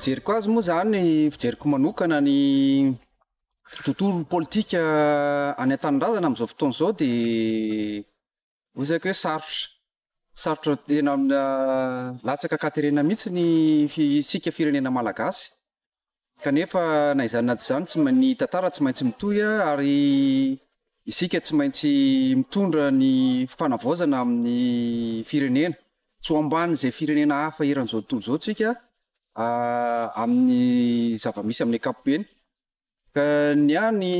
fijeriko azy moa zany, fijeriko manokana ny tontolo politika any an-tanindrazana amin'izao fotoana izao dia hoy zako hoe sarotra, sarotra tena latsaka an-katerena mihitsy ny isika firenena malagasy kanefa na izany na tsy izany tsy ny tantara tsy maintsy mitohy ary isika tsy maintsy mitondra ny fanavaozana amin'ny firenena. Tsy ho ambanin'izay firenena hafa eran'izao tontolo izao tsika amin'ny zava-misy amin'ny ankapobeny. Ka ny ahy ny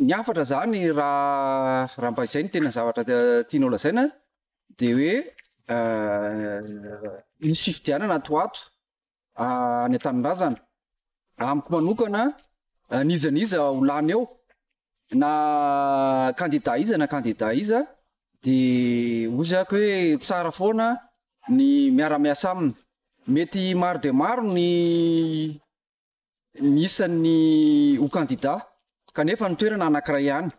ny hafatra zany raha raha mba izay no tena zavatra tianao lazaina de hoe hisy fifidianana ato ho ato any an-tanindrazana. Amiko manokana n'iza n'iza ho lany eo na kandida iza na kandida iza de hoy zako hoe tsara foana ny miara-miasa aminy. Mety maro dia maro ny ny isan'ny ho kandida kanefa ny toerana anankiray ihany.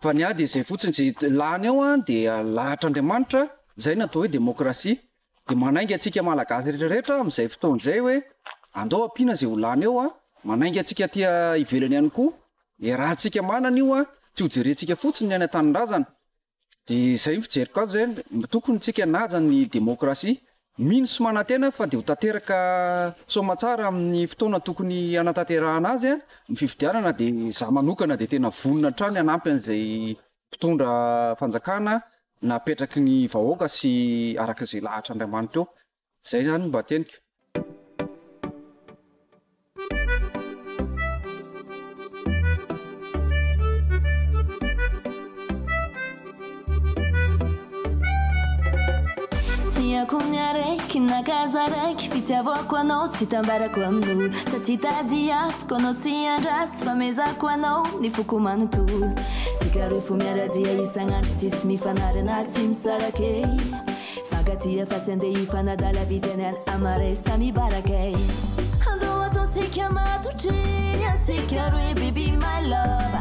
Fa ny ahy dia izay fotsiny, izay lany eo an dia lahatr'Andriamanitra, izay no atao hoe demokrasia. Dia manainga antsika Malagasy rehetra rehetra amin'izay fotoana izay hoe andao ampiana izay ho lany eo an, manainga antsika aty ivelany ihany koa, iarahantsika manana io an, tsy ho jerentsika fotsiny ny any an-tanindrazana. Dia izay ny fijeriko azy hoe mba tokony tsika hanaja ny demokrasia. Mino sy manantena fa dia ho tanteraka soamatsara amin'ny fotoana tokony hanatanterahana azy ny fifidianana dia izaho manokana dia tena vonona hatrany hanampy an'izay mpitondra fanjakana napetraky ny vahoaka sy araka izay lahatr'Andriamanitra eo. Izay izany no mba teniko. Tiako ny araiky na kazaraiky fitiavako anao tsy tambarako amin'olo sa tsy tadiaviko anao tsy andraso fa mezako anao ny foko manontolo tsika roe fo miara-dia isan'andro tsisy mifanarana tsy misaraka e Fankatia fa tsy andeha hifanadala vitany any amaray samy barakay. Andao ataontsika matotry ny antsika roe baby my love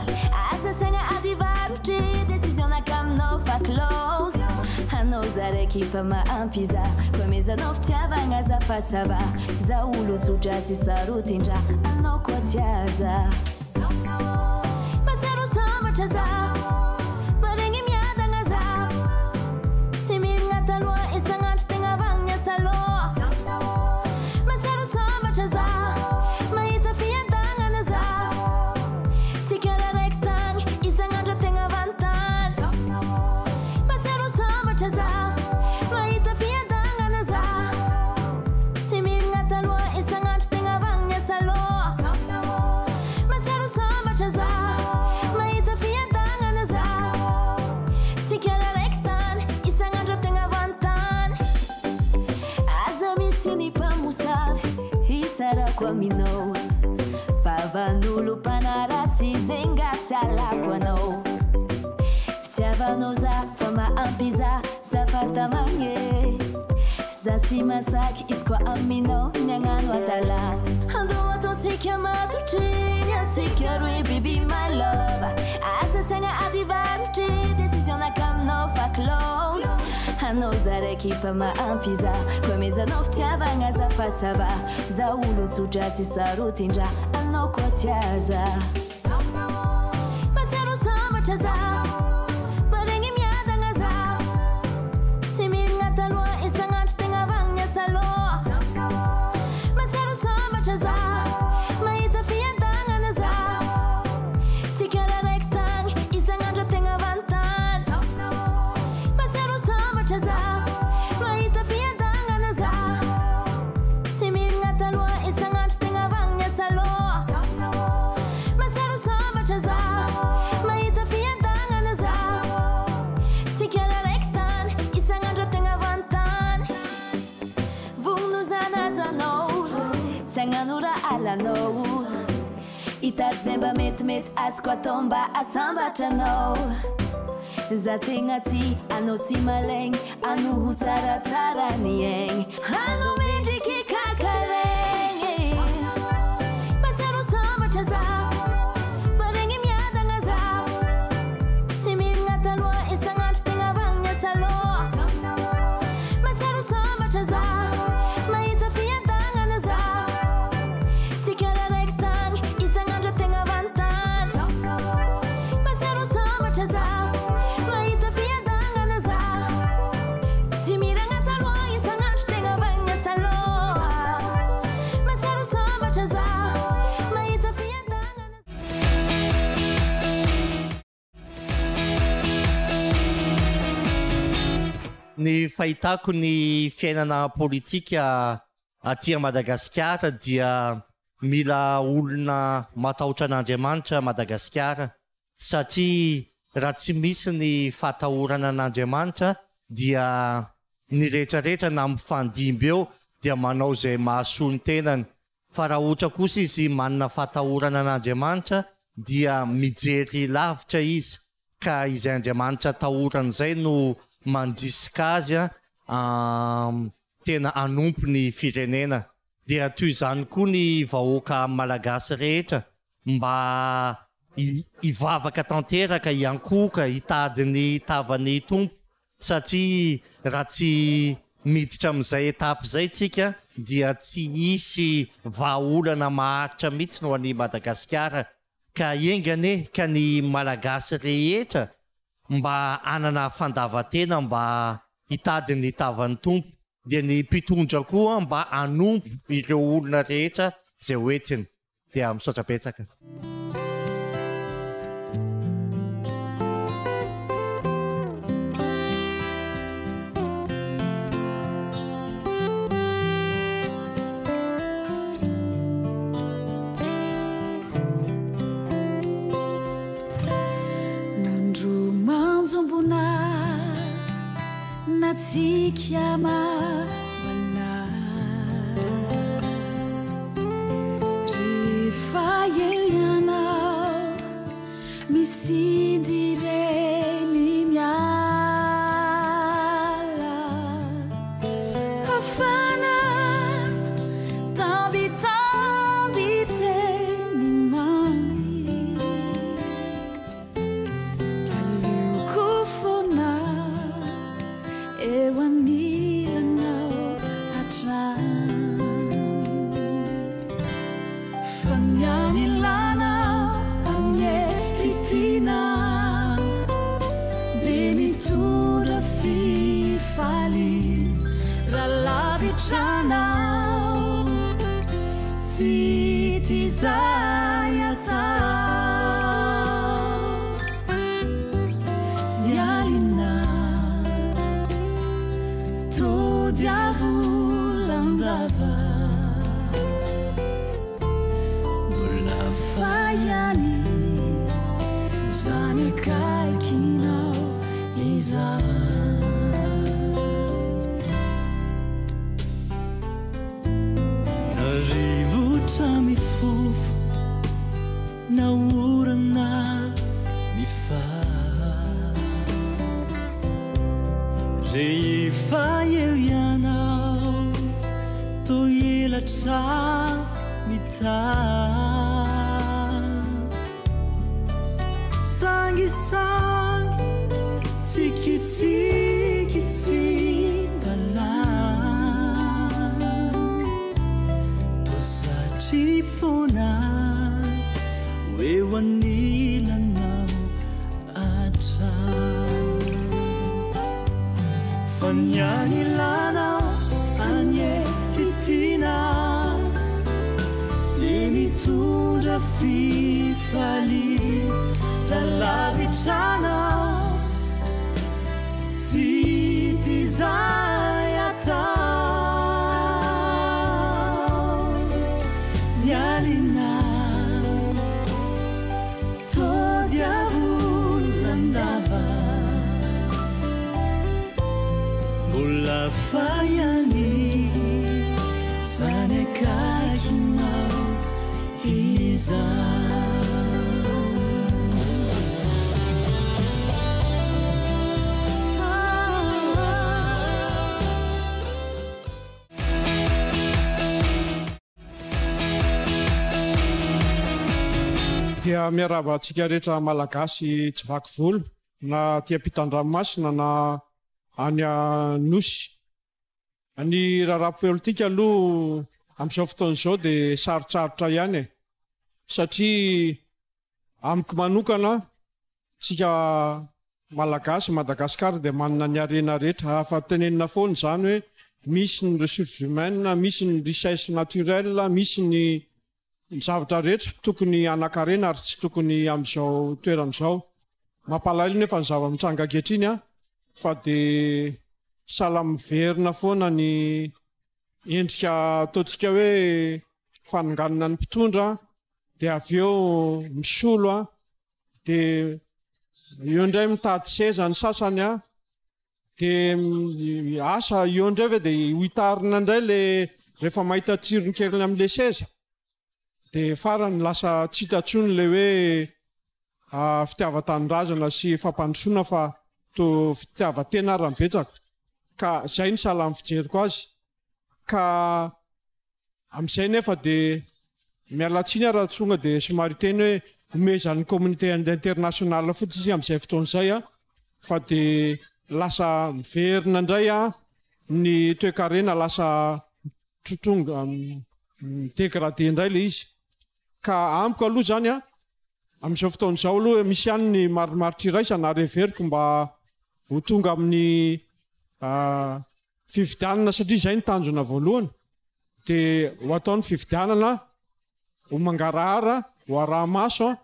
Asa saigna ady varotry decision naka aminao fa close Anao za raiky fa mahampy za Koa amezanao fitiavagna za fa ça va Za olo tsotra tsy sarotin-draha Anao koa tiaza. Mahatsiaro sambatra za Maregny miadagna za Tsy mirigna taloha Isagn'andro tegna vagnona niasa loha Mahatsiaro sambatra za Mahita fiadagnana za Tsy karaha raiky tagny Isagn'andro tegna vantany Mahatsiaro sambatra za Mahita fiadagnana za Tsy mirigna taloha Isagn'andro tegna vagnona niasa loha Mahatsiaro sambatra za Mahita fiadagnana za Tsy karaha raiky tany Isagn'andro tegna vantany Aza misy ny mpamosavy Hisarako aminao Vavan'olo mpanaratsy Zegny nga tsy alako anao Fitiavanao za fa mahampy za Za fa tamagny e Za tsy masaky izy koa aminao ny agnano adala Andao ataontsika matotry ny antsika roe baby my love Asa saigna ady varotry decision naka aminao fa close Anao za raiky fa mahampy za Koa amezanao fitiavagna za fa ça va Za olo tsotra tsy sarotin-draha Anao koa tiaza. Mahatsiaro sambatra za Maregny miadagna za Tsy mirigna taloha Isagn'andro tegna vagnona niasa loha Mahatsiaro sambatra za Mahita fiadagnana za Tsy karaha raiky tagny Isagn'andro tegna vantany Mahatsiaro sambatra za Mahita fiadagnana za Tsy mirigna taloha Isagn'andro tegna vagnona niasa loha Mahatsiaro sambatra za Mahita fiadagnana za Tsy karaha raiky tany Isagn'andro tegna vantany Vognono za hanaja anao Tsy hagnano raha halanao Hitady zay mba metimety azoko atao mba hahasambatra anao Za tegna tia anao tsy malaigny Anao ho tsaratsara ny aigny Anao mendriky kakalaigny Mahatsiaro sambatra za Maregny miadagna za Tsy mirigna taloha Isagn'andro tegna vagnona niasa loha Mahatsiaro sambatra za. fahitako ny fiainana politika aty Madagasikara dia mila olona matahotra an'Andriamanitra Madagasikara satria raha tsy misy ny fahatahorana an'Andriamanitra dia ny rehetra rehetra na mifandimby eo dia manao izay mahasoa ny tenany fa raha ohatra kosa izy manana fahatahorana an'Andriamanitra dia mijery lavitra izy ka izay Andriamanitra atahorany izay no mandrisika azy tena hanompo ny firenena. Dia toy izany koa ny vahoaka Malagasy rehetra mba hivavaka tanteraka, hiankohoka, hitady ny tavan'ny Tompo satria raha tsy miditra amin'izay étape izay tsika dia tsy hisy vahaolana maharitra mihitsy ho an'i Madagasikara ka enga anie ka ny Malagasy rehetra mba hanana fandavan-tena mba hitady ny tavan'ny Tompo dia ny mpitondra koa mba hanompo ireo olona rehetra izay ho entiny. Dia misaotra betsaka. Nandro manjombona natsiky amana Rehefa eo ianao misindy ireny miala Hafana tambitamby teny mamy Aleoko foana eo anilanao hatrany Fa ny anilanao anie ry tiana Dia mitondra fifaliana Raha lavitra anao tsy hita izay atao Ny alina tody avolan-dava Mbola fahiny izany akaikinao izany. Na rivotra mifofo na orana mifaha Rehefa eo ianao toa elatra mitaha Sangisangy tsikitsiky tsy mba lany Toa satry foana ho eo anilanao hatrany Fa ny anilanao anie ry tiana Dia mitondra fifaliana raha lavitra anao Tsy hita izay atao Ny alina tody avolan-dava Mbola fahiny izany akaikinao izany. Dia miarahaba antsika rehetra Malagasy tsy vaky volo na aty ampitan-dranomasina na any Anosy. Ny raharaha politika aloha amin'izao fotoana izao dia sarotsarotra ihany e! Satria amiko manokana, tsika Malagasy, Madagascar dia manana ny harena rehetra, afa tenenina foana izany hoe misy ny ressources humaines, misy ny richesse naturelle, misy ny Ny zavatra rehetra tokony hanan-karena ary tsy tokony amin'izao toerana izao. Mampalahelo nefa ny zava-mitranga ankehitriny an, fa dia sahala miverina foana ny endrika ataontsika hoe fanonganana ny mpitondra dia avy eo misolo an, dia eo indray mitady seza ny sasany an, dia asa eo indray ve dia ho hitarina indray le rehefa mahita tsirony keliny amin'ilay seza. Dia farany lasa tsy hita intsony ilay hoe fitiavan-tanindrazana sy fampandrosoana fa toa fitiavan-tena ary ny betsaka. Ka izay no sahala amin'ny fijeriko azy. Ka amin'izay nefa dia miala tsiny aho raha tonga dia somary hiteny hoe omezan'ny communauté internationale fotsiny isika amin'izay fotoana izay fa dia lasa miverina indray ny toekarena lasa Tronga mi-dégrader indray ilay izy. Ka amiko aloha izany an, amin'izao fotoana izao aloha misy ihany ny marimaritra iraisana ary heveriko mba ho tonga amin'ny fifidianana satria izay ny tanjona voalohany dia ho atao ny fifidianana, ho mangarahara, ho araha-maso an,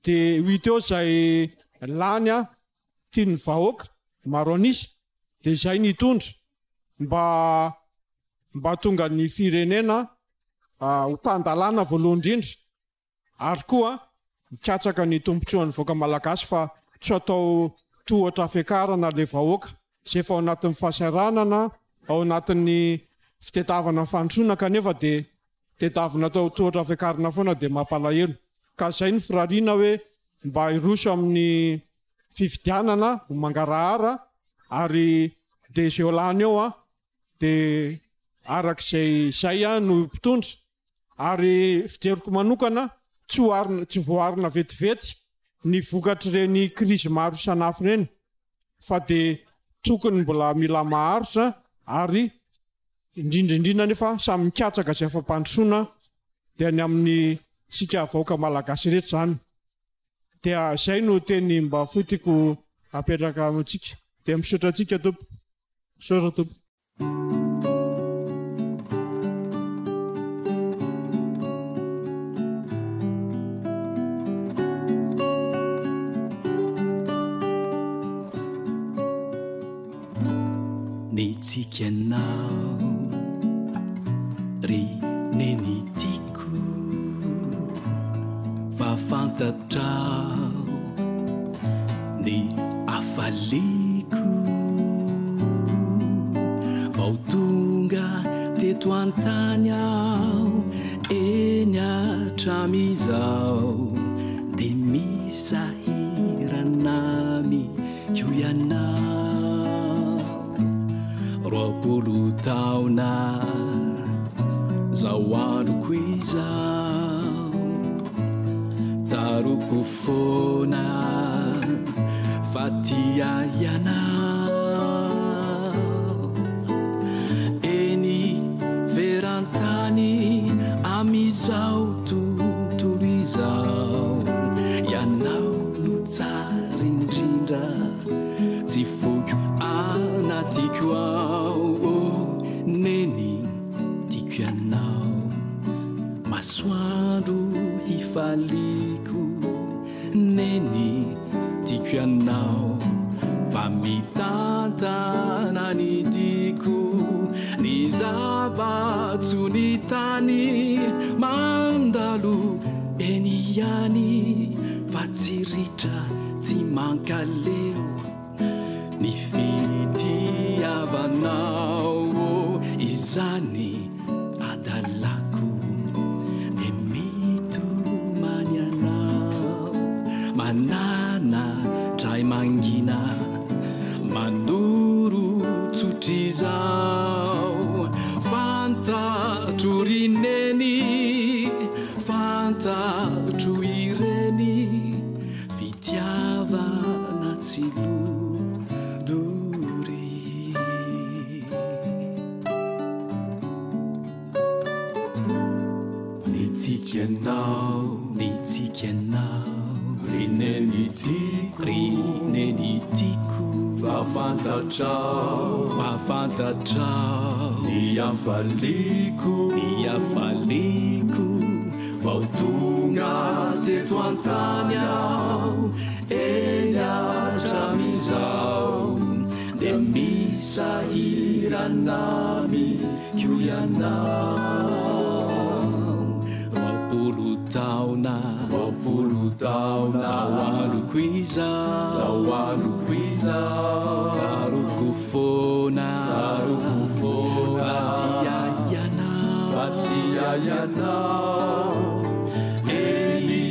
Dia ho hita eo izay lany an, tian'ny vahoaka, maro an'isa, dia izay ny hitondra mba mba hahatonga ny firenena ho tan-dalàna voalohany indrindra ary koa mikatsaka ny tombontsoan'ny vahoaka malagasy fa tsy atao tohatra fiakarana ilay vahoaka izay efa ao anatin'ny fahasahiranana, ao anatin'ny fitedavana ny fandrosoana kanefa dia tedavina atao tohatra fiakarana foana dia mampalahelo. Ka izay ny firariana hoe mba hiroso amin'ny fifidianana ho mangarahara ary dia izay eo lany eo an dia araka izay izay an no mpitondra ary fijeriko manokana tsy ho arina tsy voaarina vetivety ny vokatr'ireny krizy maro isan'afo ireny fa dia tokony mbola mila maharitra ary Indrindra indrindra anefa samy mikatsaka izay fampandrosoana dia ny amin'ny tsika vahoaka malagasy rehetra izany. Dia izay no teny mba fohy tiako apetraka amintsika. Dia misaotra antsika tompoko. Misaotra tompoko. Nitsiky anao ry neny tiako fa fantatrao ny hafaliako vao tonga teto an-tany aho eny hatramin'izao dia misahirana Ko ianao 20 taona zao androko izao Tsaroako foana fa tia ianao Eny veran-tany amizao tontolo izao Ianao no tsara indrindra tsy foiko anatiko ao oh neny tiako ianao masoandro hifaliko neny tiako ianao fa mitantana ny diako ny zavatso ny tany mandalo eny ihany Fa tsy ritra tsy mankaleo ny fitiavanao ô izany adalako dia mitomany anao manana dray mangina manoro tsotr'izao fantatro ry neny Fantatro ireny fitiavana tsy lo doria. Nitsiky ianao, nitsiky ianao, ry neny tiako, ry neny tiako. Fa fantatrao, fa fantatrao, ny hafaliako, ny hafaliako. Vao tonga teto an-tany aho, eny hatramin'izao, dia misahirana. Namiko ianao. 20 taona, 20 taona, zao androko izao, zao androko izao, tsaroako foana, tsaroako foana, fa tia ianao, fa tia ianao, eny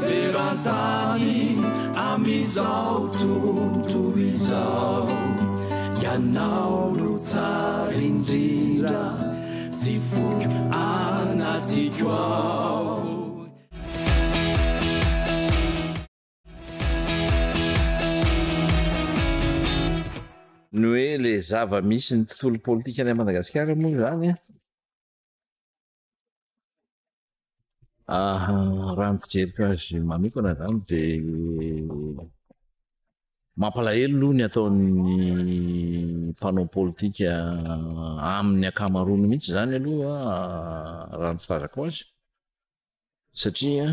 feran-tany amin'izao tontolo izao, ianao no tsara indrindra. Tsy foiko anatiko ao. Ny hoe le zava-misy ny tontolo politika any Madagasikara moa izany an, raha ny fijeriko azy manokana izany de Mampalahelo aloha ny ataon'ny mpanao politika amin'ny ankamaroany mihitsy izany aloha raha ny filazako azy satria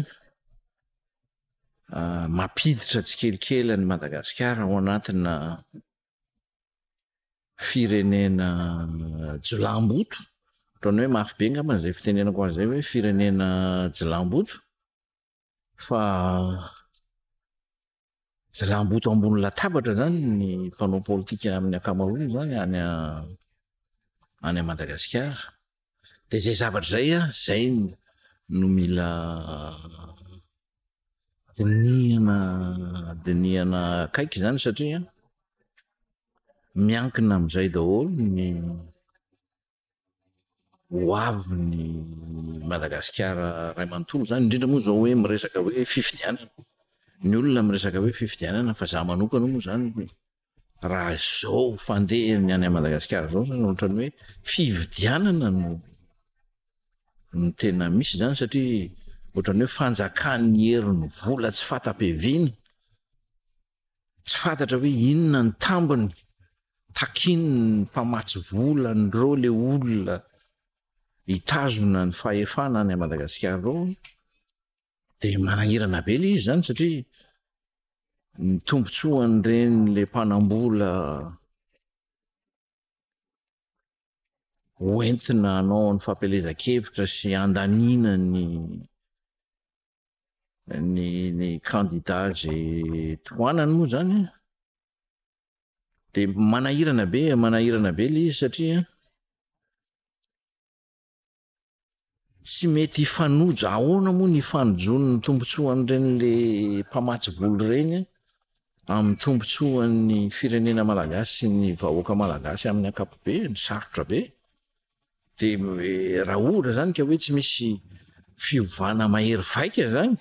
mampiditra tsikelikely an'i Madagasikara ao anatina firenena jiolahimboto, ohatran'ny hoe mafy be angamba izay fitenenako azy izay hoe firenena jiolahimboto fa Jilamboto ambony latabatra zany ny mpanao politika amin'ny ankamaroany zany any any Madagasikara, de zay zavatra zay an, zay no mila dinihana dinihana akaiky zany satria miankina amizay daholo ny ho avin'i Madagasikara iray manontolo izany, indrindra moa izao hoe miresaka hoe fifidianana, ny olona miresaka hoe fifidianana fa za manokana moa izany raha izao fandehany any Madagasikara izao izany ohatran'ny hoe fividianana no no tena misy izany satria ohatran'ny hoe fanjakan'ny herin'ny vola tsy fanta-piaviana. Tsy fantatra hoe inona ny tambiny takian'ny mpamatsy vola an'ireo le olona hitazona ny fahefana any Madagasikara ireo de manahirana be le izy zany satria ny tombotsoan'ireny le mpanambola ho entina hanao ny fampielezan-kevitra sy handaniana ny ny ny kandida zay tohanany moa zany an, de manahirana be manahirana be le izy satria tsy mety hifanojo, ahoana moa ny hifanojoan'ny tombotsoan'ireny le mpamatsy vola ireny amin'ny tombotsoan'ny firenena malagasy sy ny vahoaka malagasy amin'ny ankapobeny, sarotra be. De raha ohatra zany ka hoe tsy misy fiovana mahery vaika zany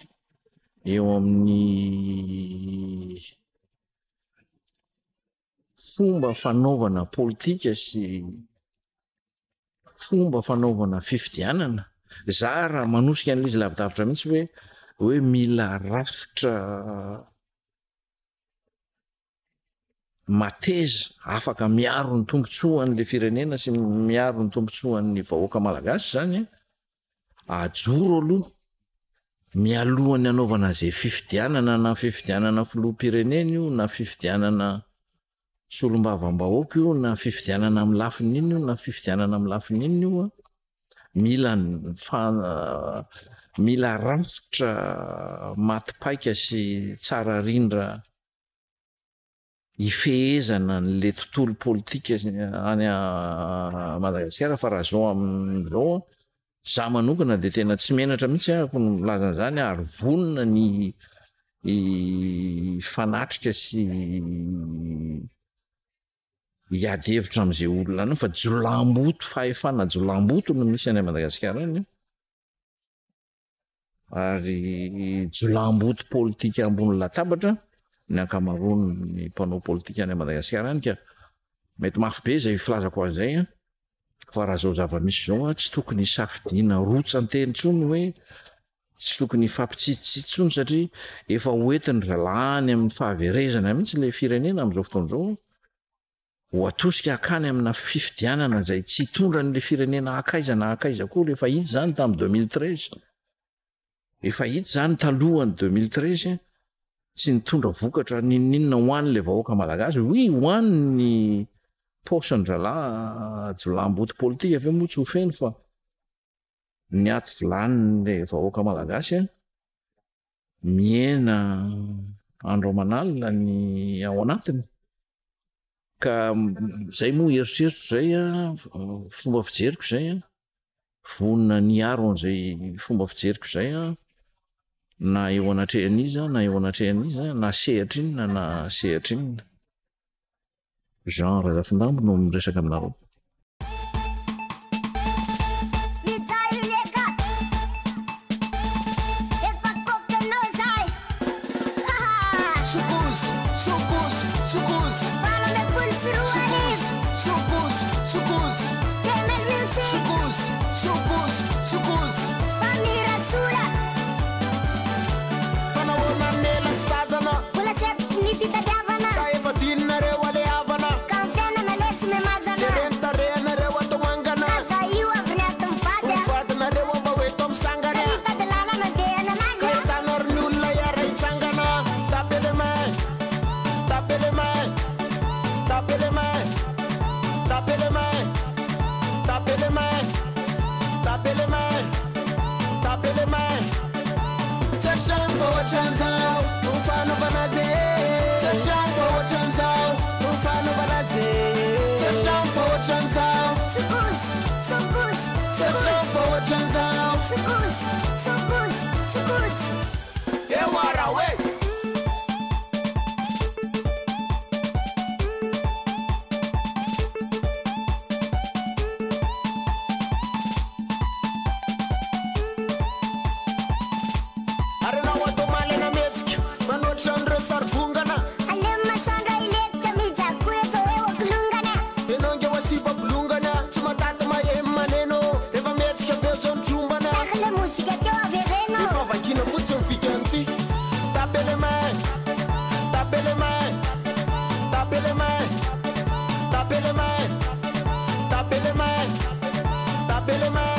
eo amin'ny fomba fanaovana politika sy fomba fanaovana fifidianana, za raha manosika an'ilay izy lavidavitra mihitsy hoe hoe mila rafitra mateza afaka miaro ny tombotsoan'le firenena sy miaro ny tombotsoan'ny vahoaka malagasy zany an, ajoro aloha mialohan'ny hanaovana izay fifidianana na fifidianana filoham-pirenena io na fifidianana solombavambahoaka io na fifidianana amin'ny lafiny inona io na fifidianana amin'ny lafiny inona io an, mila fa mila rafitra maty paika sy tsara rindra hifehezana an'le tontolo politika any Madagasikara fa raha zao amin'izao an, za manokana de tena tsy menatra mihitsy aho no milaza an'izany ary vonona ny hifanatrika sy hiady hevitra amin'izay olona any fa jiolahimboto fahefana jiolahimboto no misy any Madagasikara any ary jiolahimboto politika ambony latabatra ny ankamaroan'ny mpanao politika any Madagasikara any ka mety mafy be izay filazako azy izay an fa raha izao zava-misy izao an tsy tokony hisafidiana rotsan-teny intsony hoe Tsy tokony hifampitsitsitsy intsony satria efa ho entin-dry zalahy any amin'ny fahaverezana mihitsy ilay firenena amin'izao fotoana izao. Ho atosika hakany amina fifidianana izay tsy hitondra an'ilay firenena hankaiza na hankaiza akory. Efa hita izany tamin'ny 2013. Efa hita izany talohan'ny 2013. Tsy nitondra vokatra n'inon'inona ho an'ilay vahoaka malagasy. Oui, ho an'ny. Paosin-drahalahy jiolahimboto politika ve moa tsy ho feno fa ny aty vilanin'ilay vahoaka malagasy an, mihena andro aman'alina ny ao anatiny ka zay moa eritreritro zay an, fomba fijeriko zay an, vonona ny hiaro an'izay fomba fijeriko zay aho na eo anatrehan'iza na eo anatrehan'iza na sehatra inona na sehatra inona. Jean Razafindambo no miresaka aminareo. Tapez les mains, tapez les mains, tapez les mains, tapez les mains.